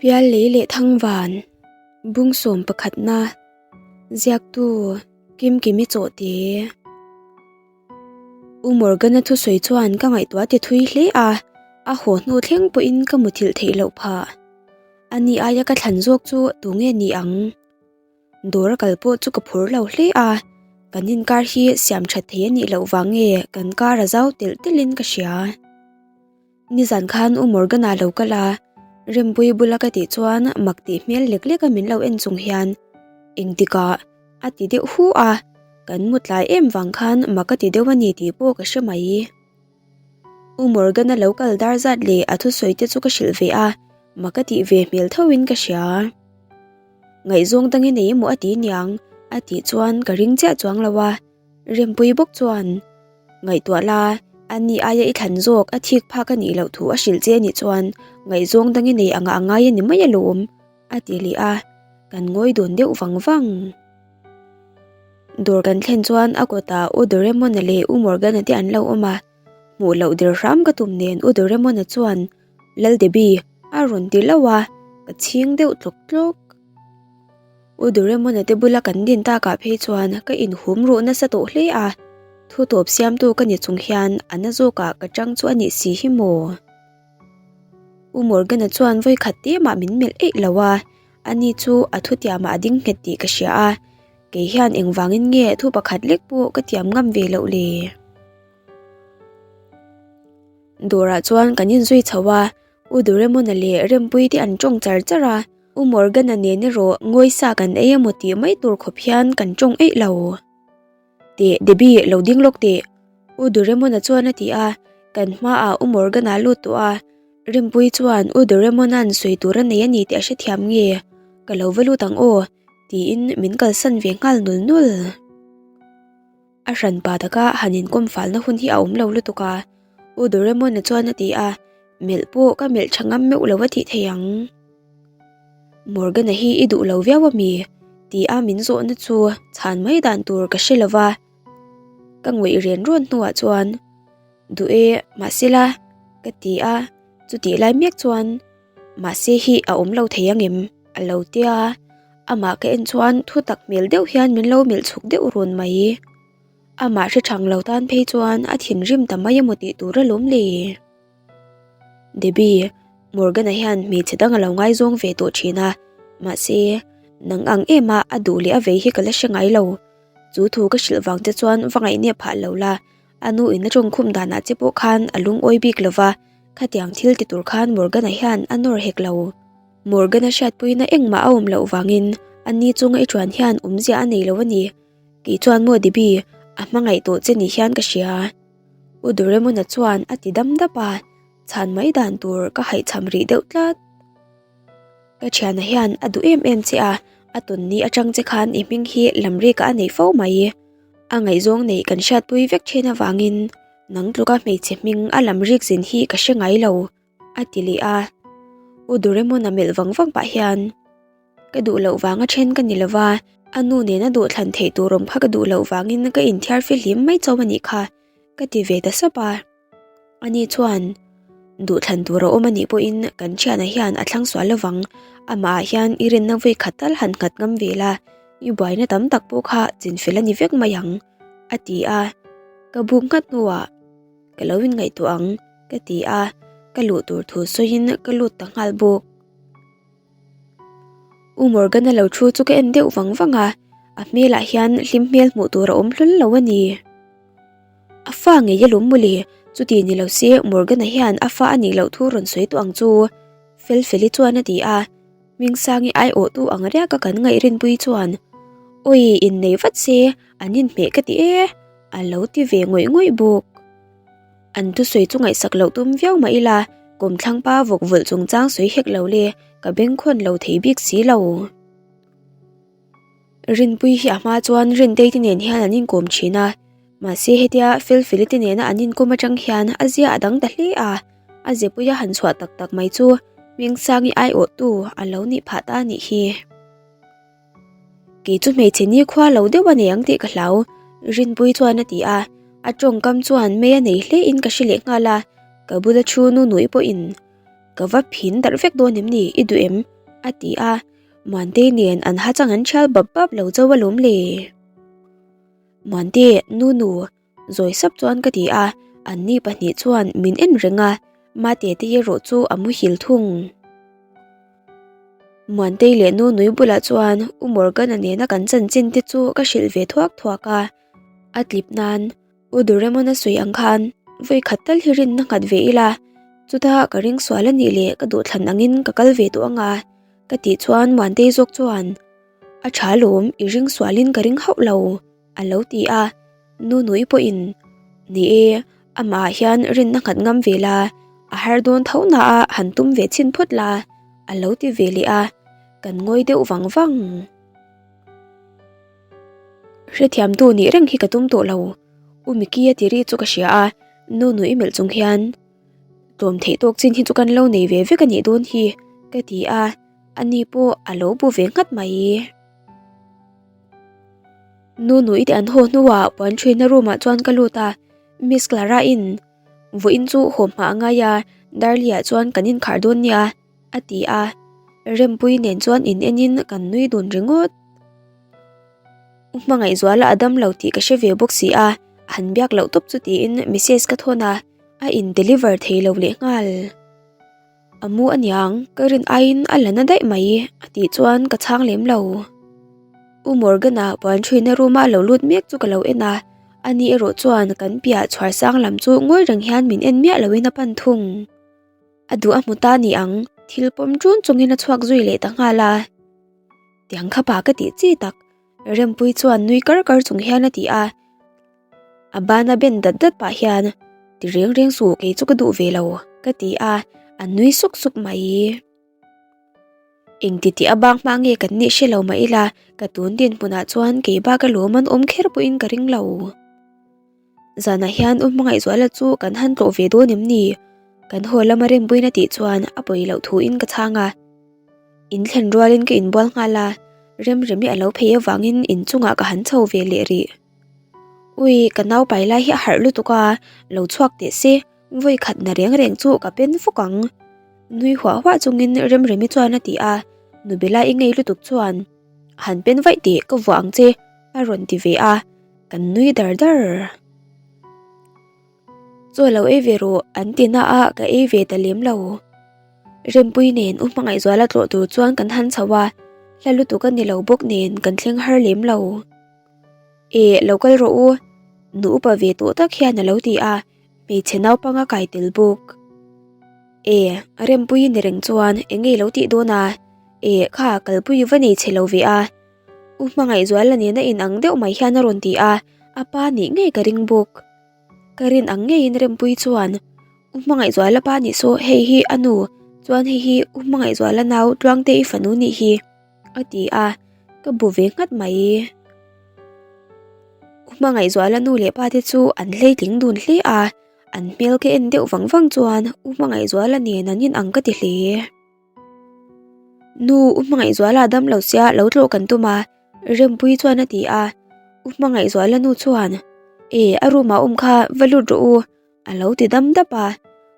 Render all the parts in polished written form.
Piallei leh Thangvan, Bungsawm pakhatna, Ziaktu, Kimkimi Chawhte. U Morgan-a thusawi chuan ka ngaihtuah ti thui hle a, a haw hnu thleng pawhin ka muthilh theih loh phah. Ani aia ka thlan zawk chu tunge ni ang? Dawr a kal pawh chu ka phur lo hle a, kan inkar hi siam that thei a nih loh vang nge kan kar a zau telh telhin ka hria. Nizan khan U Morgan-a lo kal a, Rempuii bula ka tih chuan mak tih hmel lek lek a min lo en chung hian engtikah a ti deuh hu a, kan mu tlai em vang khan mak a ti deuh a ni tih pawh ka hre mai. U Morgan-a lo kal dar zat leh a thusawi te chu ka hrilh ve a, mak a tih ve hmel thoin ka hria. Ngaihzawng dang i nei emaw a ti niang a tih chuan ka ring chiah chuang lo a, Rempuii bawk chuan ngaihtuah la, a ni aia i thlan zawk a thik phak a nih loh thu a hrilh che a nih chuan ngaihzawng dang i nei anga a ngai a ni mai alawm a ti leh a, kan ngawi dawn deuh vang vang. Dawr kan thlen chuan a kawtah U Doraemon-a leh U Morgan-a te an lo awm a, hmuh loh der hram ka tum nen U Doraemon-a chuan Lal Debbie a rawn ti hlauh a, ka chhing deuh tlawk tlawk. U Doraemon-a te bula kan din takah phei chuan ka inhum ruh nasa tawh hle a, thu tawp siamtu ka ni chung hian a na zawkah ka tang chu a nih si hi maw? U Morgan-a chuan vawikhat te mah min melh eih lo a, ani chu a thutiamah a ding nghet tih ka hria a, kei hian engvangin nge thu pakhat lek pawh ka tiam ngam ve loh le? Dawrah chuan kan inzui chho a, U Doraemon-a leh Rempuii te an tawng char char a, U Morgan-a nen erawh ngawisa kan ei emaw tih mai tur khawp hian kan tawng eih lo. Teh, Debbie, lo ding lawk teh. U Doraemon-a chuan a ti a, kan hmaah U Morgan-a a lut tawh a, Rempuii chuan U Doraemon-a'n sawi tur a nei a ni tih a hrethiam nge, ka lo va lut ang aw, tiin min kalsan ve nghal nul nul. A hran pa taka han inkawm falna hun hi a awm lo lutuk a, U Doraemon-a chuan a ti a, melh pawh ka melh tha ngam meuh lo a tih thei ang. Morgan-a hi i duh lo viau a mi? Ti a min zawhna chu chhan mai dan tur ka hre lo va, ka ngawih rian rawn hnuah chuan Duh e, mahse la ka ti a, chutih lai mek chuan mahse hi a awm lo thei ang em? A lo tia, amah ka en chuan thu tak hmel deuh hian min lo melh chhuk deuh run mai. Amah hre thang lo tan phei chuan a thinrim ta mai emaw tih tur alawm le. Debbie, Morgan-a hian hmeichhe dang a lo ngaizawng ve tawh thin a, mahse, nang ang em a a duh leh a vei hi ka la hre ngai lo. Chu thu ka hrilh vang te chuan va ngaihnep phah lo la, a nu in a tawngkhum danah che pawh khan a lungawi bik lo va, khatiang thil ti tur khan Morgan-a hian a nawr hek lo. Morgan-a hriatpuina engmah a awm loh vangin a ni chunga i chuan hian awmzia a nei lo a ni. Kei chuan maw Debbie, a hmangaih tawh che ni hian ka hria. U Doraemon-a chuan a ti dam dap a, chhan mai dan tur ka haihchham rih deuh tlat. Ka thiana hian a duh em em che a, a tawn ni atang che khan i hming hi lamrika a nei fo mai. A ngaihzawng neih kan hriatpui vek thin avangin nang tluka hmeichhe hming a lamrik zin hi ka hre ngai lo, a ti leh a. U Doraemon-a melh vang vang pah hian. Ka duh loh vanga then ka ni lova, a nu nena duh thlan theih tur awm kha ka duh loh vangin ka inthiar fihlim mai chauh a nih kha, ka ti ve ta sap a. Ani chuan, Duh thlan tur a awm a nih pawhin kan thianah hian a thlang sual lovang, amahah hian i rinna vawi khat tal han nghat ngam ve la, i buaina tam tak pawh kha chinfel a ni vek mai ang, a ti a. Ka buk nghat hnuah, Ka lo inngaihtuah ang, ka ti a, ka luh tur thu sawiin ka lut ta nghal bawk. U Morgan-a lo thu chu ka en deuh vang vang a, a hmelah hian hlim hmel hmuh tur a awm hlun lo a ni. A fa ngei a lawm mawle, chuti ni lo se Morgan-a hian a fa a nih loh thu rawn sawi tawh ang chu, Felfeli chuan a ti a, Hmingsangi aiawhtu ang riaka kan ngaih rinpui chuan, Awi, innei vat se, an inhmeh ka ti e, a lo ti ve ngawih ngawih bawk. An thusawi chu ngaihsak loh tum viau mah ila, kawmthlang pa vawk vawlh chungchang sawi hek lo le, ka bengkhawn lo thei bik si lo. Rinpui hi a hma chuan Rintei te nen hian an inkawm thin a, mahse hetia Felfeli te nena an inkawm atang hian a zia a dang ta hle a, a zepuia han chhuah tak tak mai chu Hmingsangi aiawhtu a lo nih phah ta a nih hi. Kei chu hmeichhe ni khua lo deuh a nei ang tih ka hlau, Rinpui chuan a ti a, a tawngkam chuan mei a nei hle in ka hre leh nghal a, ka bula thu nu nui pawhin ka va phin darh vek dawn em ni, i duh em? A ti a, Muantei nen an ha chang an thial bap bap lo chauh alawm le. Muante, Nunu, zawi sap chuan ka ti a, anni pahnih chuan min en reng a, Mate te erawh chu a muhil thung. Muantei leh Nunui bulah chuan U Morgan-a nena kan chanchin te chu ka hrilh ve thuak thuak a, a tlip nan U Doraemon a sawi ang khan vawi khat tal hi rinna nghat ve ila, chuta ka ring sual a nih leh ka duhthlan angin ka kal ve tawh ang a, ka tih chuan Muantei zawk chuan A tha lawm, i ring sualin ka ring hauh lo, a lo ti a, Nunui pawhin Ni e, amah ah hian rinna nghat ngam ve la, a har dawn tho na a han tum ve chhin phawt la, a lo ti ve leh a, kan ngawi deuh vang vang. Hrethiamtu nih reng hi ka tum tawh lo, U Mickey a ti ri chu ka hria a, nu nui melh chung hian tlawm theih tawk chin hi chu kan lo nei ve vek a nih dawn hi ka ti a, ani pawh a lo bu ve nghat mai. Nu nui te an haw hnuah puan ṭhuina room ah chuan ka lut a, Miss Clara in vawiin chu haw hma a ngai a, Darlie ah chuan kan inkhar dawn nia. A ti a, Rempuii nen chuan in enin kan nui dun ringawt. U Hmangaihzuala a dam lo tih ka hre ve bawk si a, han biak loh tawp chu tiin message ka thawn a, a in deliver thei lo leh nghal. A mu aniang, ka rin aiin a la na daih mai a tih chuan ka chhang lem lo. U Morgan-a puan ṭhuina room-a lo lut mek chu ka lo en a, ani erawh chuan kan piah chhuar sang lam chu ngawi reng hian min en miah loin a pan thung. A duh a hmu ta ni ang, thil pawm ṭun chungin a chhuak zui leh ta nghal a. Tiang kha pa ka tih chi tak, Rempuii chuan nui kar kar chung hian a ti a. A bana ben dat dat pah hian, Ti reng reng suh kei chu ka duh ve lo, ka ti a, a nui suk suk mai. Engti tih a bak hma nge kan nih hre lo mah ila, ka tun dinhmunah chuan kei bak a lawm an awm kher pawhin ka ring lo. Zanah hian U Hmangaihzuala chu kan han tlawh ve dawn em ni? Kan haw lama rempuiin a tih chuan a pawi loh thuin ka chhang a. In thlen rualin ka inbual nghal a, Remremi a lo phei avangin inchungah ka han chho ve leh rih. Ui, ka nau pai lai hi a harh lutuk a, lo chhuak teh se, vawi khat na reng reng chu ka pen fuk ang. Nui huah huah chungin Remremi chuan a ti a, Nubela i ngei lutuk chuan, Han pen vaih teh, ka vuah ang che, a rawn ti ve a. Kan nui dar dar. Chaw lo ei ve rawh an ti na a ka ei ve ta lem lo. Rempui nen U Hmangaihzuala tlawh tur chuan kan han chho a, hla lutuk a ni lo bawk nen kan thleng har lem lo. E, lo kal rawh u, nu upa ve tawh tak hian a lo ti a, hmeichhe naupang a kai tel bawk. E, Rempui ni reng chuan eng nge lo tih dawn a? E, kha kalpui va nei chhe lo ve a. U Hmangaihzuala nena in ang deuh mai hian a rawn ti a, a pa nih ngei ka ring bawk. Ka rin ang ngeiin Rempuii chuan, U Hmangaihzuala pa nih saw hei hi a nu, chuan hei hi U Hmangaihzuala nau Tluangte i fanu nih hi, a ti a, ka bu ve nghat mai. U Hmangaihzuala nu leh pa te chu an hleitling dun hle a, an hmel ka en deuh vang vang chuan U Hmangaihzuala nen an in ang ka ti hle. Nu, U Hmangaihzuala dam lo sia lo tlawh kan tum a, Rempuii chuan a ti a. U Hmangaihzuala nu chuan, E, a room ah awm kha va lut rawh u, a lo ti dam dap a.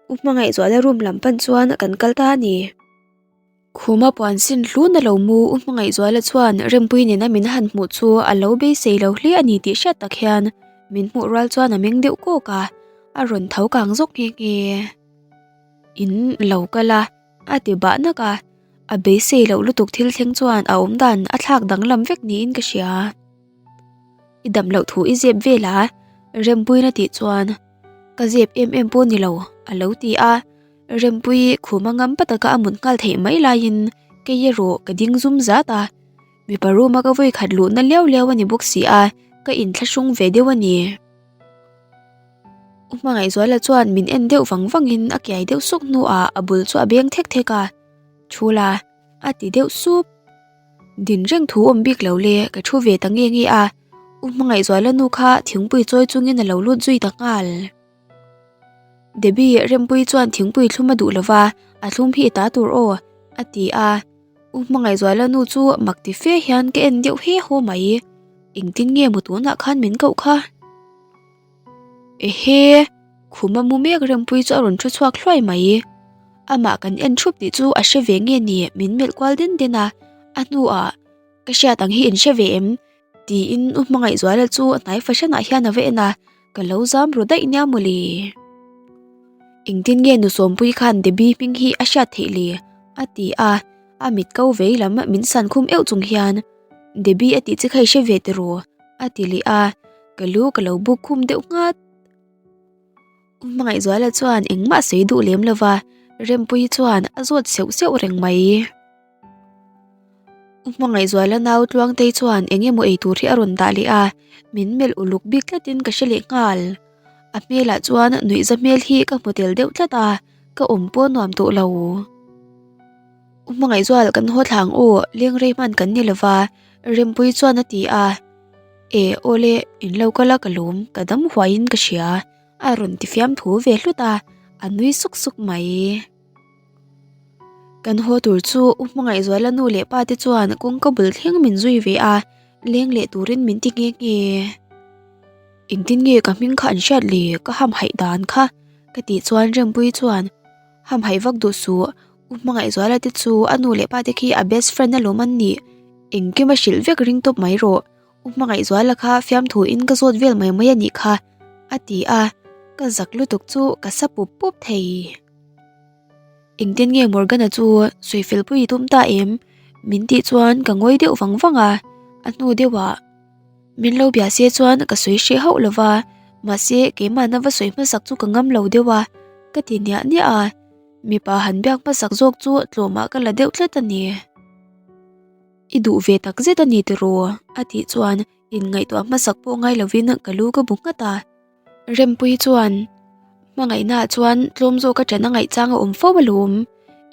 U Hmangaihzuala room lam pan chuan kan kal ta a ni. Khuma puan sin hlun a lo mu, U Hmangaihzuala chuan Rempuii nena min han hmuh chu a lo beisei lo hle a ni tih hriat tak hian min hmuh rual chuan a meng deuh kawk a, a rawn tho kang zawk nghe nghe. In lo kal a, a ti bah nak a, a beisei loh lutuk thil thleng chuan a awm dan a thlak danglam vek niin ka hria. I dam loh thu i zep vel a, Rempuiin a tih chuan ka zep em em pawh ni lo a lo ti a, Rempuii khuma ngam pa taka a mut nghal theih mai laiin kei erawh ka ding zum zat a, mipa room a ka vawi khat luhna liau liau a ni bawk si a, ka inthlahrung ve deuh a ni. U Hmangaihzuala chuan min en deuh vang vangin a kiai deuh suk hnuah a bul chu a beng thek thek a, Thu la, a ti deuh sup. Din reng thu awm bik lo le, ka thu ve ta nge nge a, U Hmangaihzuala nu kha thingpui chawi chungin a lo lut zui ta nghal. Debbie, Rempuii chuan thingpui thlum a duh lo va, a thlum hi i ta tur aw, a ti a. U Hmangaihzuala nu chu mak ti fe hian ka en deuh he haw mai. Engtin nge maw tunah khan min koh kha? Ehe! Khuma mu mek Rempuii chu a rawn thu chhuak hluai mai. Amah kan en thup tih chu a hre ve nge ni min melh kual den den a, a hnuah ka hriat ang hi in hre ve em? Tiin u Hmangaihzuala chu hnai fahranah hian a va en a, ka lo zam ru daih nia mawle. Engtin nge nu Sawmpuii khan Debbie hming hi a hriat theih le? a ti a, a mit ko vei lam min san khum euh chung hian Debbie a tih che kha i hre ve tiraw? a ti leh a, ka lu ka lo buk khum deuh nghat. U Hmangaihzuala chuan engmah sawi duh lem lo va, Rempuii chuan a zawt seuh seuh reng mai. U Hmangaihzuala nau Tluangtei chuan eng emaw ei tur hi a rawn dah leh a, min melh uluk bik tlatin ka hre leh nghal. A hmelah chuan nuihza hmel hi ka hmu tel deuh tlat a, ka awm pawh nuam tawh lo. U Hmangaihzual kan haw thlang aw, leng rei hman kan ni lo va, Rempuii chuan a ti a. E awle, in lo kal a ka lawm, ka dam huaiin ka hria, a rawn ti fiamthu ve hlut a, a nui suk suk mai. Kan haw tur chu U Hmangaihzuala nu leh pa te chuan kawngka bul thleng min zui ve a, leng leh turin min ti nghe nghe. Engtin nge ka hming kha an hriat le, ka hamhaih dan kha ka tih chuan Rempuii chuan hamhaih vak duh suh, U Hmangaihzuala te chu a nu leh pa te khi a best friend alawm an nih, engkim a hrilh vek ring tawp mai rawh. U Hmangaihzuala kha fiamthu in ka zawt vel mai mai a nih kha a ti a, ka zak lutuk chu ka sa pup pup thei. Engtin nge Morgan-a chu sawifelpui i tum ta em? Min tih chuan ka ngawi deuh vang vang a, a hnu deuhah min lo bia se chuan ka sawi hreh hauh lo va, mahse keimahna va sawi hmasak chu ka ngam lo deuh a, ka ti niah niah a, mipa han biak hmasak zawk chu tlawmah ka la deuh tlat a ni. I duh ve tak zet a ni tiraw? A tih chuan inngaihtuah hmasak pawh ngai lovin ka lu ka bu nghat a. Rempuii chuan, Hmangaihnaah chuan tlawm zawka ṭan a ngaihchang a awm fo alawm.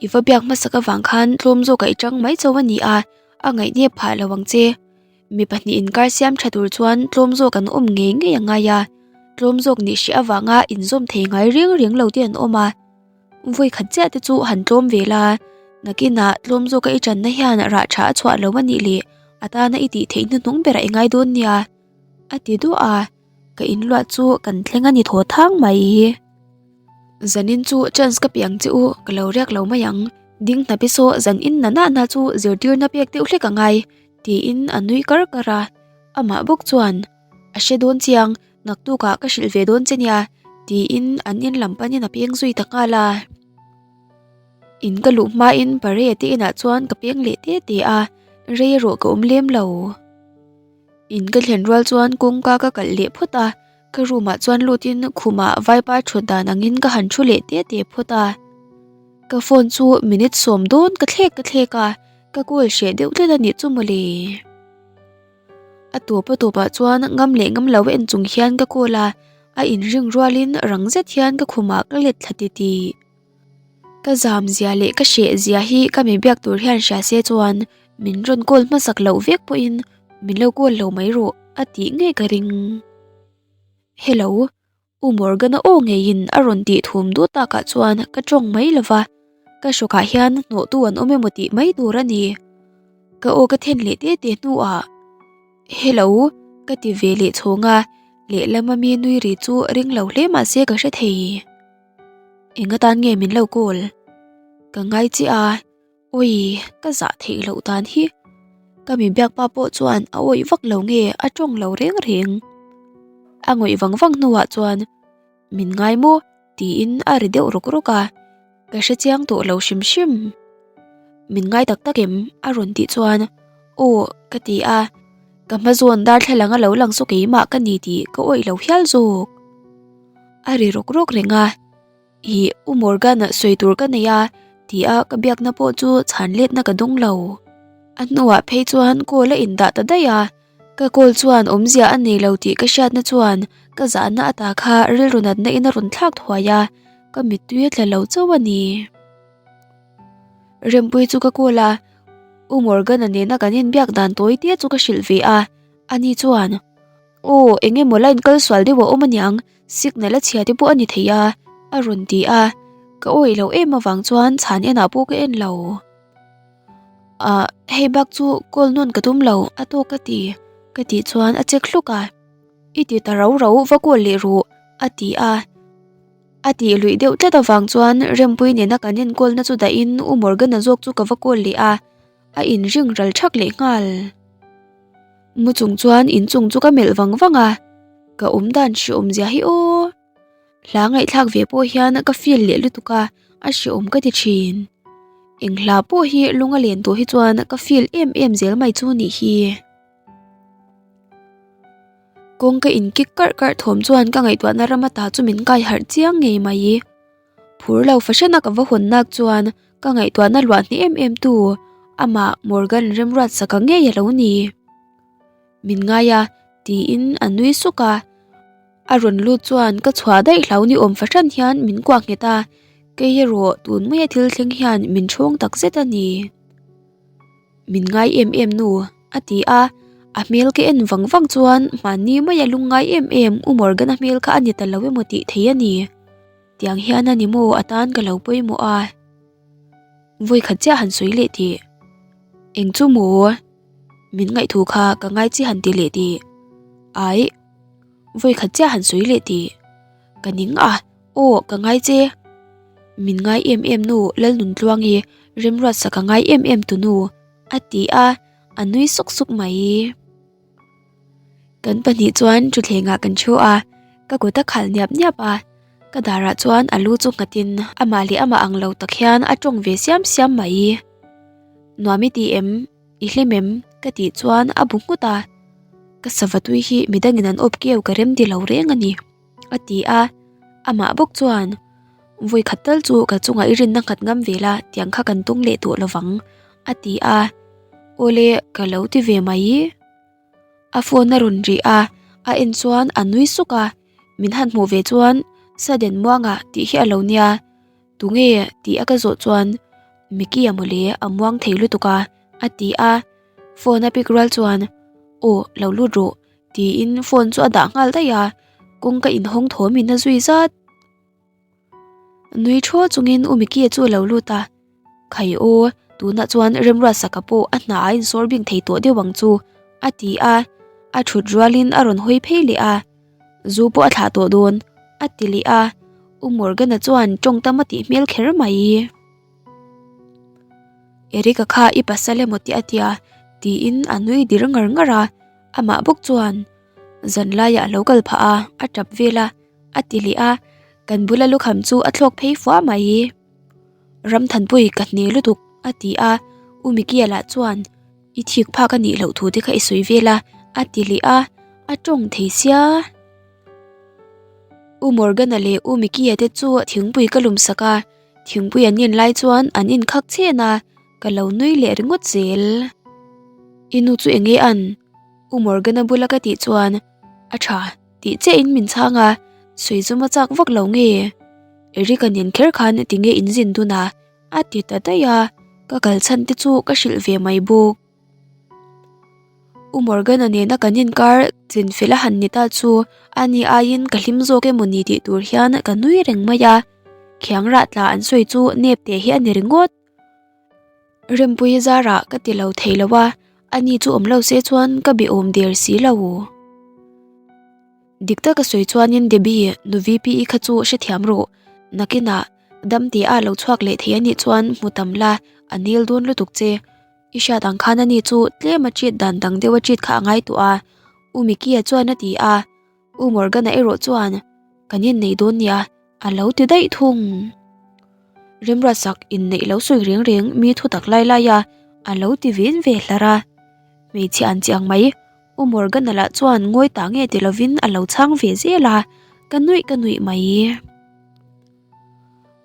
I va biak hmasak avang khan tlawm zawkah i ṭang mai chauh a ni a, a ngaihnep phah lo ang che. Mi pahnih inkar siam ṭha tur chuan tlawm zawk an awm ngei ngei a ngai a, tlawm zawk nih hreh avanga inzawm thei ngai reng reng lo te an awm a. Vawi khat chiah te chu han tlawm ve la, nakinah tlawm zawka i ṭanna hian rah ṭha a chhuah lo a nih leh a tana i tih theih hnuhnung berah i ngai dawn nia, a ti duah a, ka inluah chu kan thleng a ni thaw thang mai. Zanin chu chance ka piang che u, ka lo riak lo mai ang, ding hnapi saw zan in na nahna chu zirtirna pek deuh hlek a ngai, tiin a nui kar kar a, amah bawk chuan a hre dawn chiang. Naktukah ka hrilh ve dawn che nia tiin an in lam panin a peng zui ta nghal a. In ka luh hmain Pare te inah chuan ka peng leh te te a, rei erawh ka awm lem lo. In ka thlen rual chuan kawngka ka kalh leh phawt a, ka room ah chuan lutin khumah vaipa thut dan angin ka han thu leh te te phawt a. Ka phone chu minute sawm dawn ka thlek ka thlek a, ka call hreh deuh tlat a nih chu mawle. A tawp a tawpah chuan ngam leh ngam lo en chung hian ka call a, a inring rualin rang zet hian ka khumah ka let thla ti tih. Ka zam zia leh ka hreh zia hi ka mi biak tur hian hria se chuan min rawn call hmasak loh vek pawhin min lo call lo mai rawh a tih ngei ka ring. Hello, U Morgan-a aw ngeiin a rawn tih thum duh takah chuan ka tawng mai lo va, ka hrawkah hian hnawhtu an awm emaw tih mai tur a ni. Ka aw ka then leh te te hnuah, Hello, ka ti ve leh chhawng a, lehlam ami nui ri chu ring lo hle mah se ka hre thei. Eng atan nge min lo call? Ka ngai chiah a. Awi, ka zah theih loh dan hi. Ka mi biak pa pawh chuan a awih vak lo nge a tawng lo reng reng. A ngawih vang vang hnuah chuan min ngai maw tiin a ri deuh rawk rawk a, ka hre chiang tawh lo hrim hrim. Min ngai tak tak em? a rawn tih chuan aw ka ti a, ka hma zawn darthlalang a lo lang saw keimah ka ni tih ka awih lo hial zawk. A ri rawk rawk reng a. Ih, U Morgan sawi tur ka nei a, ti a ka biakna pawh chu chhan letna ka dawng lo. A hnuah phei chuan call a indah ta daih a, ka call chuan awmzia a nei lo tih ka hriatna chuan ka zahna ata kha rilru natna in a rawn thlak thuai a, ka mittui a tla lo chauh a ni. Rempuii chu ka call a, U Morgan-a nena kan inbiak dan tawi te chu ka hrilh ve a, ani chuan, Aw, eng emaw line kal sual deuh a awm aniang, signal a chhia te pawh a ni thei a, a rawn ti a, ka awih loh em avang chuan chhan enah pawh ka en lo. Ah, hei bak chu call nawn ka tum lo, a tawk ka ti, ka tih chuan a check hluk a, I ti ta rau rau va call leh ru, a ti a. A tih luih deuh tlat avang chuan Rempuii nena kan enkawlna chu dahin U Morgan-a zawk chu ka va call leh a, a inring ral thak leh nghal. Mu chung chuan inchung chu ka melh vang vang a, ka awm dan hreawm zia hi aw. Hla ngaihthlak ve pawh hian ka feel leh lutuk a, a hreawm ka ti thin. Eng hla pawh hi lung a len tawh hi chuan ka feel em em zel mai chu nih hi. Kawng ka in kik karh karh thawm chuan ka ngaihtuahna ram ata chu min kai harh chiang ngei mai. Phur lo fahran a ka va hawn nak chuan ka ngaihtuahna luah hne em em tu amah Morgan Remruatsaka ngei a lo ni. Min ngai a tiin a nui suk a. A rawn lut chuan ka chhuah daih hlau ni awm fahran hian min kuah nghet a, kei erawh tun maia thil thleng hian min ṭhawng tak zet a ni. Min ngai em em nu, a ti a, a hmel ka en vang vang chuan mahni maia lungngai em em U Morgan-a hmel kha a ni ta lo emaw tih theih a ni. Tiang hian a ni maw atan ka lo pawimawh a. Vawikhat chiah han sawi leh tih. Eng chu maw? Min ngaihthu kha ka ngai chi han ti leh tih. Aih. Vawikhat chiah han sawi leh tih. Ka ning a, aw ka ngai che. Min ngai em em nu Lalnuntluangi Remruatsa ka ngai em em tu nu, a ti a, a nui suk suk mai. Kan pahnih chuan thutthlengah kan thu a, ka kut a khalh niap niap a, ka darah chuan a lu chu nghatin amah leh amah ang lo tak hian a tawng ve siam siam mai. Nuam i ti em? I hlim em? Ka tih chuan a bu nghut a, ka sava tui hi midangin an awp keu ka rem ti lo reng a ni, a ti a, amah bawk chuan Vawi khat tal chu ka chungah i rinna nghat ngam ve la tiang kha kan tung leh tawh lovang, a ti a, Awle ka lo ti ve mai. A phone a rawn ri a, a en chuan a nui suk a, min han hmuh ve chuan Sudden Muanga tih hi a lo nia. Tunge tih a ka zawh chuan Mickey a mawle a muang thei lutuk a a ti a, phone a pick rual chuan Aw lo lut rawh tiin phone chu a dah nghal daih a, kawngka inhawng thawm in a zui zat. Nui thaw chungin U Mickey chu a lo lut a, Khai aw, tunah chuan Remruatsaka pawh a hna a insawr bing thei tawh deuh ang chu a ti a, a thut rualin a rawn hawi phei leh a. Zu pawh a thlah tawh dawn, a ti leh a, U Morgan-a chuan tawng tam a tih hmel kher mai. Eric-a kha i pasal emaw tih a tia, tiin a nui dir ngar ngar a, amah bawk chuan zanlaiah a lo kal phah a, a tap vel a, a ti leh a, kan bula lukham chu a thlawk phei fua mai. Ramthanpui ka hne lutuk, a ti a, U Mikia lah chuan I thik phak a nih loh thu te kha i sawi vel a, a ti leh a, a tawng thei sia. U Morgan-a leh U Mickey-a te chu thingpui ka lum sak a, thingpui an in lai chuan an inkhak chhen a, ka lo nui leh ringawt zel. I nu chu eng nge an? U Morgan-a bula ka tih chuan a tha tih chiahin min chhang a, sawi chu ma chak vak lo nge? Eric-a nen kher khan tinge in zin dun a? A ti ta daih a, ka kal chhan te chu ka hrilh ve mai bawk. U Morgan-a nena kan inkar chin fel a han ni ta chu a ni aiin ka hlim zawk emaw ni tih tur hian ka nui reng mai a, khiang rah tla an sawi chu nep teh hi a ni ringawt. Rempuii zarah ka ti lo thei lo a, ani chu awm lo se chuan ka be awm der si lo. Dik taka sawi chuanin Debbie nu VPE kha chu hrethiam rawh, nakinah Dam tih a lo chhuak leh thei anih chuan hmu tam la, a nil dawn lutuk che. I hriat ang khan ani chu tlem a treat dan dang deuh a treat kha a ngai tawh a, U Mickey-a chuan a ti a. U Morgan-a erawh chuan, Kan inneih dawn nia, a lo ti daih thung. Remruatsak inneih lo sawi reng reng mi thu tak lai lai a, a lo ti vin ve hlar a. Hmeichhia an chiang mai, U Morgan-a lah chuan ngawi ta nge ti lovin a lo chhang ve zel a, ka nuih ka nuih mai.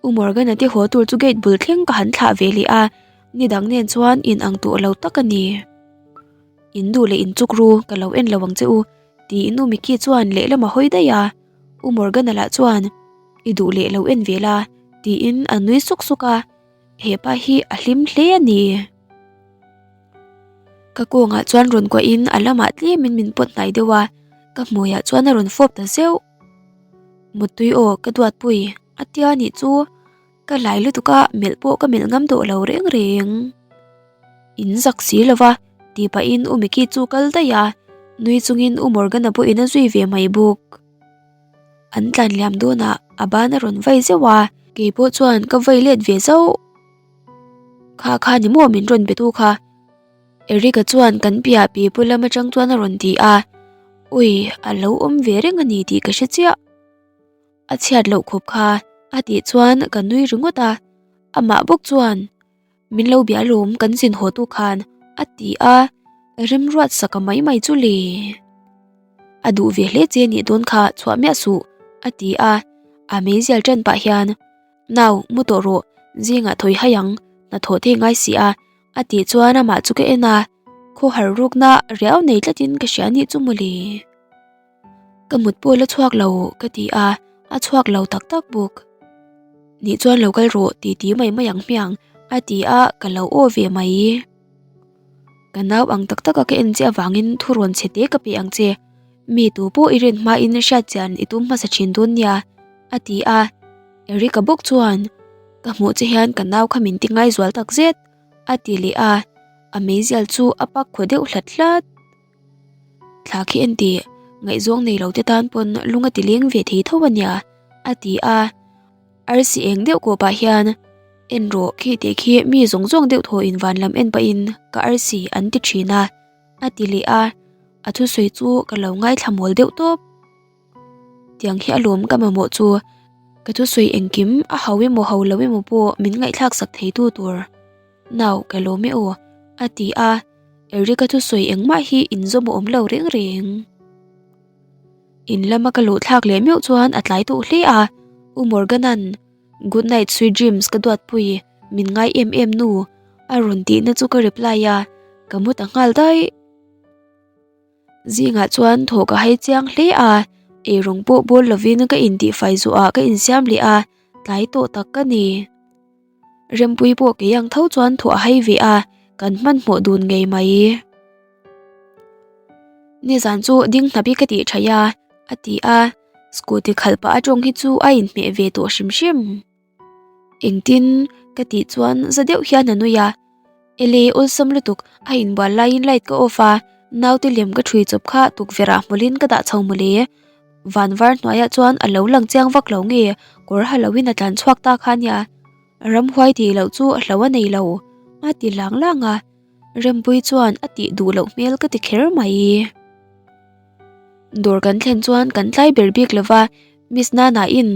U Morgan-a te haw tur chu gate bul thleng ka han thlah ve leh a, ni dang nen chuan in ang tawh lo tak a ni. In duh leh in chuk ru, ka lo en lo ang che u, tiin U Mickey chuan lehlam a hawi daih a. U Morgan-a lah chuan, I duh leh lo en ve la, tiin a nui suk suk a, hepa hi a hlim hle a ni. Ka kawngah chuan rawn kuahin a lamah tlemin min pawt hnai deuh a, ka hmuiah chuan a rawn fawp ta zeuh. Muttui aw ka duatpui a tia nih chu ka hlai lutuk a melh pawh ka melh ngam tawh lo reng reng. In zak si lova tih pahin U Micky chu kal daih a, nui chungin U Morgan-a pawhin a zui ve mai bawk. An tlan liam dawnah a ban a rawn vai zeuh a, keipawh chuan ka vai let ve zauh. Kha kha ni maw min rawn be tu kha? Eric-a chuan kan piah pi pu lam atang chuan a rawn ti a, Ui, a lo awm ve reng a ni tih ka hre chiah. A chhiat loh khawp kha a tih chuan ka nui ringawt a, amah bawk chuan Min lo bia alawm kan zin haw tu khan a ti a, remruat saka mai mai chu le. A duh ve hle che nih dawn kha chhuah miah suh a ti a, a meizial ṭan pah hian Nau mu tawh rawh zingah thawi hai ang hnathawh te ngai si a a tih chuan amah chu ka en a, khawhar rukna riau nei tlatin ka hria nih chu mawle. Ka mut pawh la chhuak lo ka ti a, a chhuak lo tak tak bawk. Nih chuan lo kal rawh ti ti mai mai ang hmiang a ti a, ka lo aw ve mai. Ka nau ang tak taka ka en che avangin thurawn chhe te ka pe ang che. Mi tu pawh i rin hmain hriat chian i tum hmasa thin dawn nia a ti a. Eric-a bawk chuan ka hmuh che hian ka nau kha min ti ngaizual tak zet a ti leh a, a meizial chu a pak khaw deuh hlat hlat. Thla khi en tih ngaihzawng nei lo te tan pawn lung a ti leng ve thei tho a nia a ti a, arsi eng deuh kawh pah hian en rawh khi tih khi mi zawng zawng deuh thaw in van lam en pahin ka arsi an ti thin a a ti leh a, a thusawi chu ka lo ngaithla mawl deuh tawp. Tiang hi a lawm ka mamawh chu ka thusawi engkim a hau emaw hau lo emaw pawh min ngaihthlak sak thei tu tur. Nau ka lawm e aw a ti a, Eric-a thusawi engmah hi inzawm a awm lo reng reng. In lama ka luh thlak leh meuh chuan a tlai tawh hle a, U Morgan-a'n Good night sweet dreams ka duatpui min ngai em em nu a rawn tihna chu ka reply a, ka mu ta nghal daih. Zingah chuan thaw ka hai chiang hle a, eirawng pawh bawl lovin ka intihfai zawhah ka insiam leh a, tlai tawh tak ka ni. Rempui pawh kei ang tho chuan thaw a hai ve a, kan hmanhmawh dun ngei mai. Nizan chu ding hnap hi ka tih thaih a, a ti a, scooty khalh pah atawng hi chu a inhmeh ve tawh hrim hrim. Engtin? Ka tih chuan za deuh hian a nui a, Ele awlsam lutuk a inbual laiin light ka off a, naute lem ka ṭhui chawp kha tukverh ah hmawlhin ka dah chho mawle. Van var hnuaiah chuan a lo lang chiang vak lo nge kawr ha loin a tlan chhuak ta kha nia. Ramhuai tih loh chu hlo a nei lo a ti lang lang a, Rempui chuan a tih duh loh hmel ka ti kher mai. Dawr kan thlen chuan kan tlai ber bik lova Miss Nana in.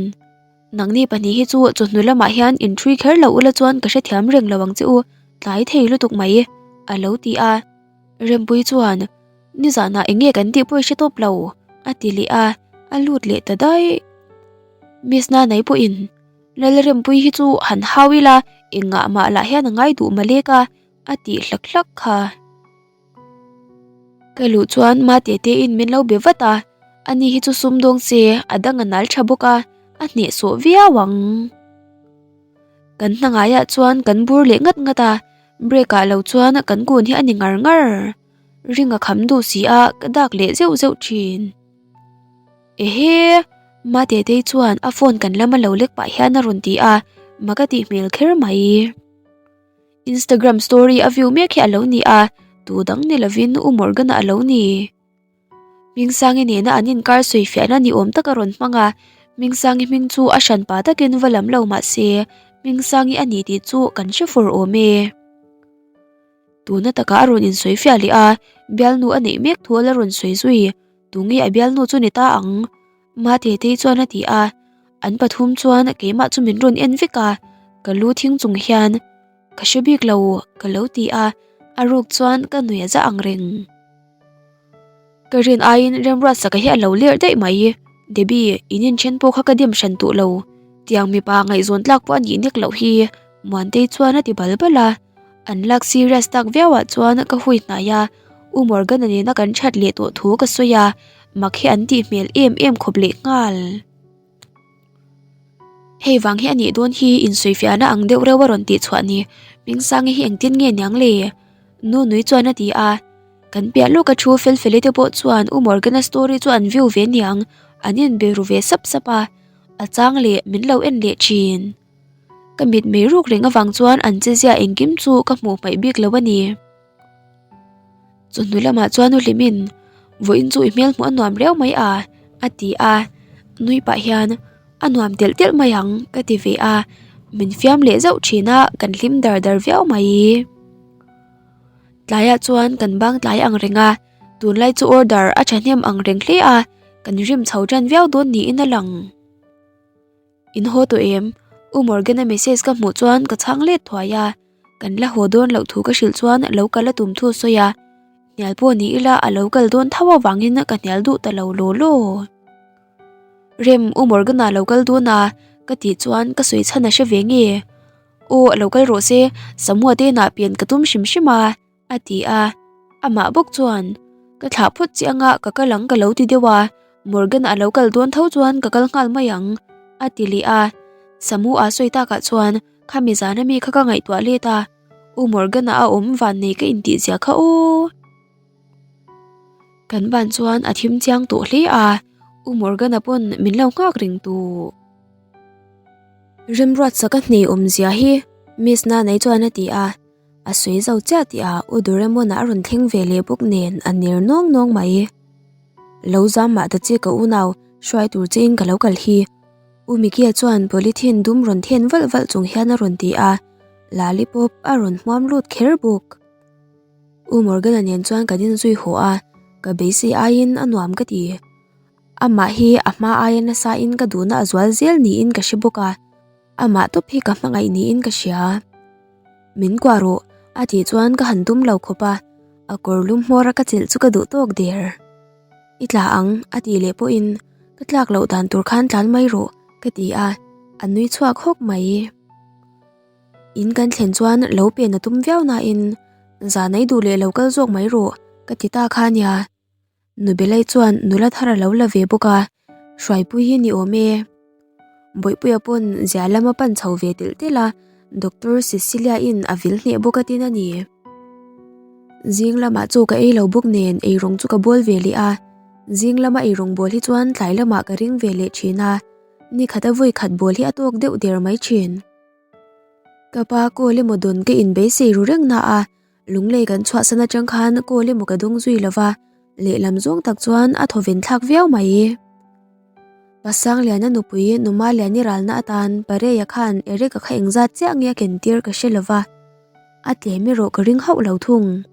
Nangni pahnih hi chu chawhnu lamah hian inṭhui kher lo ula chuan ka hrethiam reng lo ang che u, tlai thei lutuk mai, a lo ti a. Rempui chuan, Nizanah eng nge kan tih pawh i hre tawp lo, a ti leh a, a lut leh ta daih. Miss Nanai pawhin, Lalrempui hi chu han hau ila, engah mah lah hian a ngai duh malek a, a tih hlak hlak kha. Ka luh chuan ma te te in min lo be vat a, ani hi chu sum dawng se a dang a nal tha bawk a, a hnehsawh viau ang. Kan hna ngaiah chuan kan bur leh ngat ngat a, break ah lo chuan kan kun hi a ni ngar ngar. Ring a kham duh si a, ka dak leh zeuh zeuh thin. Ehe! Ma te te chuan a phone kan lama lo lek pah hian a rawn ti a, mak a tih hmel kher mai. Instagram story a view mek hi a lo ni a, tu dang ni lovin U Morgan-a a lo ni. Hmingsangi nena an inkar sawi fiahna ni awm tak a rawn hmang a, Hmingsangi hming chu a hran pa takin va lam lo mah se, Hmingsangi a ni tih chu kan hre fur awm e. Tuna takah a rawn insawi fiah leh a, bialnu a neih mek thu a la rawn sawi zui, tunge a bialnu chu ni ta ang? Matetei chuan a ti a, an pathum chuan keimah chu min rawn en vek a, ka lu thing chung hian ka hre bik lo ka lo ti a, a ruk chuan ka nui a za ang reng. Ka rin aiin Remruatsaka hi a lo lerh daih mai, Debbie, in inthen pawh kha ka dem hran duh lo, tiang mipa ngaihzawn tlak pawh a nih nek loh hi Muantei chuan a ti bal bal a. An lak serious tak viau ah chuan ka hui hnai a, U Morgan-a nena kan that leh tawh thu ka sawi a, mak hi an tih hmel em em khawp leh nghal. Hei vang hi a nih dawn hi insawifiahna ang deuh reuh a rawn tih chhuah ni, Hmingsangi hi engtin nge niang le? Nu nui chuan a ti a, kan piah lawka thu fel feli te pawh chuan U Morgan-a story chu an view ve niang, an inbe ru ve sap sap a, a chang leh min lo en leh thin. Ka mit mei ruk reng avang chuan an che zia engkim chu ka hmuh hmaih bik lo a ni. Chawhnu lamah chuan u Hlimin, Vawiin chu i hmel hmuh a nuam riau mai a, a ti a. Nui pah hian a nuam telh telh mai ang ka ti ve a, min fiam leh zauh thin a, kan hlim dar dar viau mai. Tlaiah chuan kan bang tlai ang reng a, tunlai chu order a thahnem ang reng hle a, kan rim chho tan viau dawn niin a lang. In haw tawh em? U Morgan-a message ka hmuh chuan ka chhang let thuai a, kan la haw dawn loh thu ka hrilh chuan lo kal a tum thu a sawi a, hnial pawh ni ila a lo kal dawn tho avangin ka hnial duh ta lo law law. Rem, U Morgan-a lo kal dawn a, ka tih chuan ka sawi chhan a hre ve nge? Aw, lo kal rawh se, Samua te inah pian ka tum hrim hrim a. A ti a, amah bawk chuan, Ka thlah phawt che anga ka kal ang ka lo ti deuh a, Morgan a lo kal dawn tho chuan ka kal nghal mai ang, a ti leh a. Samu a sawi takah chuan khami zana mi kha ka ngaihtuah let a, U Morgan-a a awm van nei ka intih zia kha aw. Kan ban chuan a thim chiang tawh hle a, U Morgan-a pawn min lo nghak reng tawh. Remruatsak a hnei awmzia hi Miss Nanai chuan a ti a. A sawi zo chiah tih ah U Doraemon-a a rawn thleng ve leh bawk nen a ner nawng nawng mai. Lo zam mah ta che ka unau, hruai tur che in ka lo kal hi. U Mikia chuan polythene dum rawn then valh valh chung hian a rawn ti a, lollipop a rawn hmuam lut kher bawk. U Morgan-a nen chuan kan inzui haw a, ka beisei aiin a nuam ka ti. Amah hi a hma aia nasa in ka duhna a zual zel niin ka hre bawk a. Amah tawp hi ka hmangaih niin ka hria. Min kuah rawh, a tih chuan ka han tum lo khawp a, a kawr lum hmawr a ka chelh chu ka duh tawk der. I tla ang, a tih leh pawhin ka tlak loh dan tur khan tlan mai rawh, ka ti a, a nui chhuak hawk mai. In kan thlen chuan lo pen a tum viau nain, Zan ei duh leh lo kal zawk mai rawh, ka ti ta kha nia. Nubelai chuan nula thar a lo la ve bawk a, Hruaipui hi ni awm e. Bawihpuia pawn zia lama pan chho ve telh telh a, Doctor Cecilia in a vil hneh bawk a tin a ni. Zing lamah chaw ka ei lo bawk nen eirawng chu ka bawl ve leh a, zing lama eirawng bawl hi chuan tlai lamah ka ring ve leh thin a, ni khat a vawi khat bawl hi a tawk deuh der mai thin. Ka pa kawl emaw dawn ka inbeisei ru reng na a, Lunglei kan chhuahsan atang khan kawl emaw ka dawng zui lova, lehlam zawng tak chuan a thawven thlak viau mai. Pasangliana nupui Numa Liani ralna atan Pareia khan Eric-a kha engzat chiah nge a ken tir ka hre lova, a tlem erawh ka ring hauh lo thung.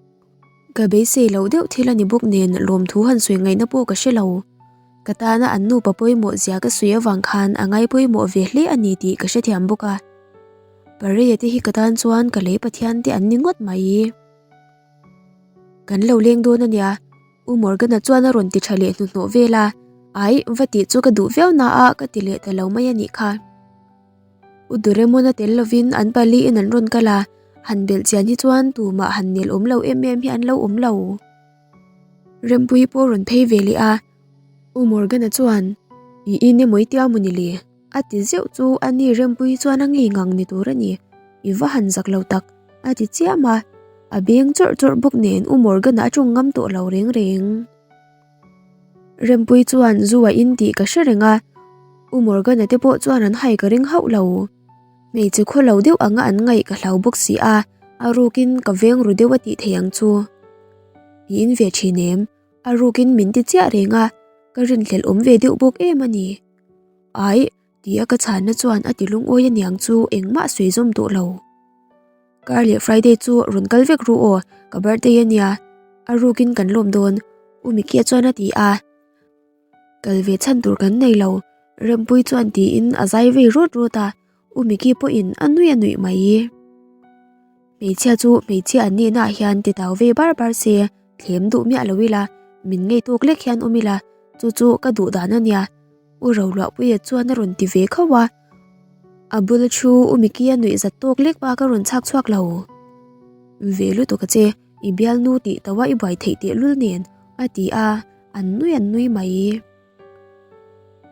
Ka beisei loh deuh thil a ni bawk nen lawmthu han sawi ngaihna pawh ka hre lo. Ka tana an nupa pawimawh zia ka sawi avang khan a ngai pawimawh ve hle a ni tih ka hrethiam bawk a. Pareia te hi ka tan chuan ka lei pathian te an ni ngawt mai. Kan lo leng dawn a nia, U Morgan-a chuan a rawn ti tha leh hnuhnawh vel a, Ai, va tih chu ka duh viau na a ka ti leh ta lo mai a nih kha. U Doraemon-a tel lovin an paliin an rawn kal a, han belh chian hi chuan tumah han nel awm lo em em hi an lo awm lo. Rempuii pawh rawn phei ve leh a, U Morgan-a chuan, I in emaw i tia maw ni le? A ti zeuh chu a ni Rempuii chuan a ngei ngang ni tur a ni, I va han zak lo tak, a ti chiam a, a beng chawrh chawrh bawk nen U Morgan-a a tawng ngam tawh lo reng reng. Rempuii chuan zu a in tih ka hre reng a, U Morgan-a te pawh chuan an hai ka ring hauh lo. Hmeichhe khaw lo deuh anga an ngaih ka hlau bawk si a, a rukin ka veng ru deuh a tih thei ang chu. I in ve thin em? A rukin min ti chiah reng a, ka rinhlelh awm ve deuh bawk em a ni. Aih, tia ka chhanna chuan a ti lungawi aniang chu engmah sawi zawm tawh lo. Kar leh Friday chu rawn kal vek ru aw, ka birthday ania, a rukin kan lawm dawn, U Mikia chuan a ti a. Kal ve chhan tur kan nei lo, Rempuii chuan tiin a zai vei rawt rawt a, U Mickey pawhin a nui a nuih mai. Hmeichhia chu hmeichhia an nihna ah hian ti tau ve bar bar se, thlem duh miah lo ila, min ngei tawk lek hian awm ila, chu chu ka duh dan a nia, U Roluahpuia chuan a rawn ti ve khauh a. A bula thu U Mickey a nuih zat tawk lek bak a rawn chhak chhuak lo. Ve lutuk a che. I bialnu tih tauh a i buai theih teh lul nen a ti a, an nui an nui mai.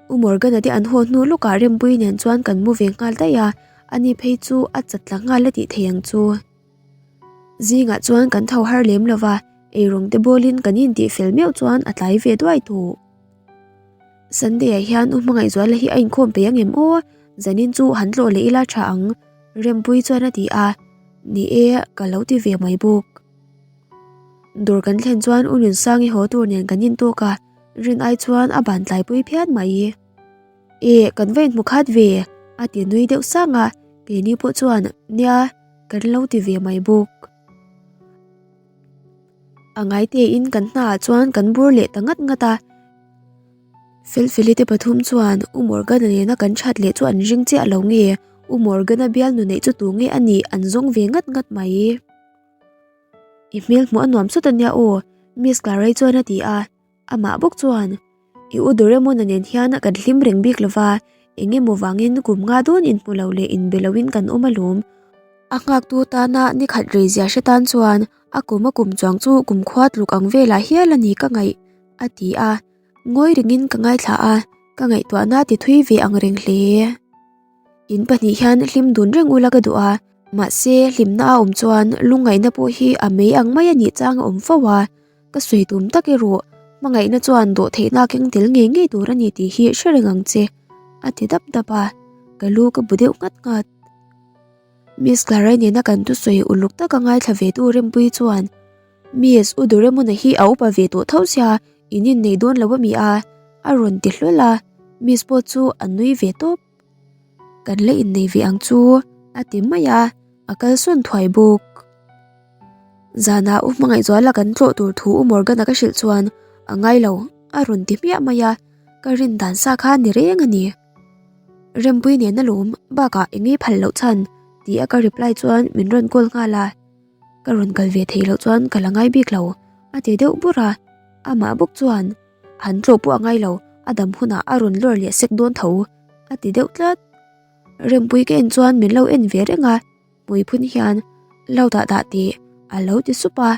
U Morgan-a te an haw hnu lawkah Rempuii nen chuan kan mu ve nghal daih a, ani phei chu a chat tla nghal a tih thei ang chu. Zingah chuan kan tho har lem lo va, eirawng te bawlin kan intih fel meuh chuan a tlai ve duai tawh. Sunday-ah hian U Hmangaihzuala hi a inkhawm peih ang em aw? Zanin chu han tlawh leh ila tha ang, Rempuii chuan a ti a. Ni e, ka lo ti ve mai bawk. Dawr kan thlen chuan U Nunsangi haw tur nen kan intawk a, rin ai chuan a ban tlaipui phian mai. E, kan va inhmu khat ve, a ti nui deuh sang a, keini pawh chuan, Nia, kan lo ti ve mai bawk. A ngai tein kan hnaah chuan kan bur leh ta ngat ngat a. Felfeli te pathum chuan U Morgan-a nena kan that leh chu an ring chiah lo nge, U Morgan-a bialnu neih chu tu nge a nih an zawng ve ngat ngat mai. I hmel hmuh a nuam sawt a nia aw, Miss Claray chuan a ti a. Amah bawk chuan, I u Doraemon-a nen hian kan hlim reng bik lova, eng emaw vangin kum nga dawn inhmu lo leh inbe loin kan awm alawm. A nghaktu tana ni khat rei zia hre tan chuan a kum a kum chuang chu kumkhua tluk ang velah hial a ni ka ngaih, a ti a. Ngawi rengin ka ngaithla a, ka ngaihtuahna ti thui ve ang reng hle. In pahnih hian hlim dun reng ula ka duh a, mahse hlimna a awm chuan lungngaihna pawh hi a mei ang mai a nih chang a awm fo a, ka sawi tum tak erawh hmangaihna chuan dawhtheihna a keng tel ngei ngei tur a ni tih hi hre reng ang che, a ti dap dap a, ka lu ka bu deuh nghat nghat. Miss Clarai nena kan thusawi uluk taka ngaithla ve tu Rempuii chuan, Miss, U Doraemon-a hi a upa ve tawh tho sia, in innei dawn lo a mi a? a rawn ti hlawl a, Miss pawh chu a nui ve tawp. Kan la innei ve ang chu, a ti mai a, a kalsawn thuai bawk. Zanah U Hmangaihzuala kan tlawh tur thu U Morgan-a ka hrilh chuan a ngai lo, a rawn ti hmiah mai a, ka rin dan sa kha ni reng a ni. Rempui nen alawm, bakah eng nge phal loh chhan? tih a ka reply chuan min rawn call nghal a. Ka rawn kal ve theih loh chuan ka la ngai bik lo, a ti deuh bur a. Amah bawk chuan, Han tlawh pawh a ngai lo, a dam hunah a rawn lawr leh sek dawn tho, a ti deuh tlat. Rempui ka en chuan min lo en ve reng a, hmui phun hian, Lo dah dah tih, a lo ti sup a.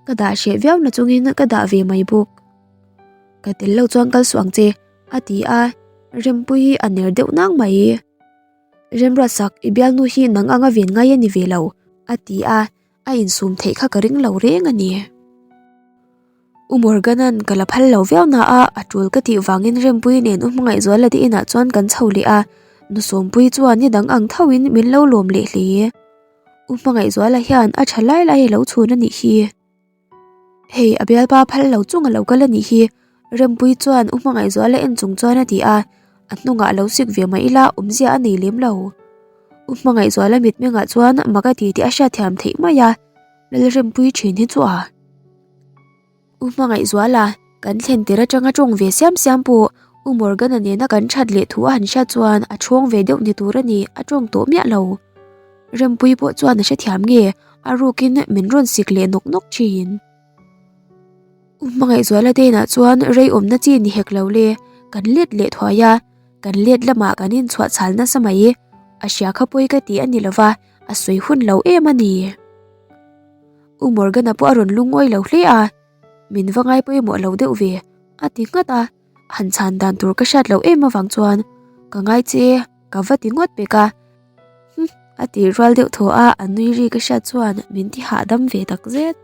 Ka dah hreh viau na chungin ka dah ve mai bawk. Ka tel lo chuan kal suh ang che, a ti a, Rempui a ner deuh nang mai. Remruatsak, i bialnu hi nang anga ven ngai a ni ve lo, a ti a, a insum theih kha ka ring lo reng a ni. U Morgan-a'n ka la phal lo viau na a, a tul ka tih vangin Rempuii nen U Hmangaihzuala te inah chuan kan chho leh a, nu Sawmpuii chuan ni dang ang thoin min lo lawm leh hle. U Hmangaihzuala hian a tha lai lai a lo chhun a nih hi. Hei a bialpa phal lo chung a lo kal a nih hi, Rempuii chuan U Hmangaihzuala en chung chuan a ti a, a hnungah lo sik ve mah ila awmzia a nei lem lo. U Hmangaihzuala mitmengah chuan mak a ti tih a hriatthiam theih mai a, Lalrempuii thin hi chu a. U Hmangaihzuala, kan thlen tir atanga tawng ve siam siam pawh U Morgan-a nena kan that leh thu a han hriat chuan a chhawng ve deuh ni tur a ni, a tawng tawh miah lo. Rempuii pawh chuan a hrethiam nge, a rukin min rawn sik leh nawk nawk thin. U Hmangaihzuala denah chuan rei awmna chi ni hek lo le, kan let leh thuai a, kan let lamah kan inchhuah chhal nasa mai. A hria kha pawi ka ti a ni lova, a sawi hun lo em a ni. U Morgan-a pawh a rawn lungawi lo hle a, min va ngai pawimawh lo deuh ve, a ti nghat a, han chhan dan tur ka hriat loh em avang chuan ka ngai che ka va ti ngawt pek a. Hum, a tih rual deuh thaw a, a nui ri ka hriat chuan min ti hahdam ve tak zet.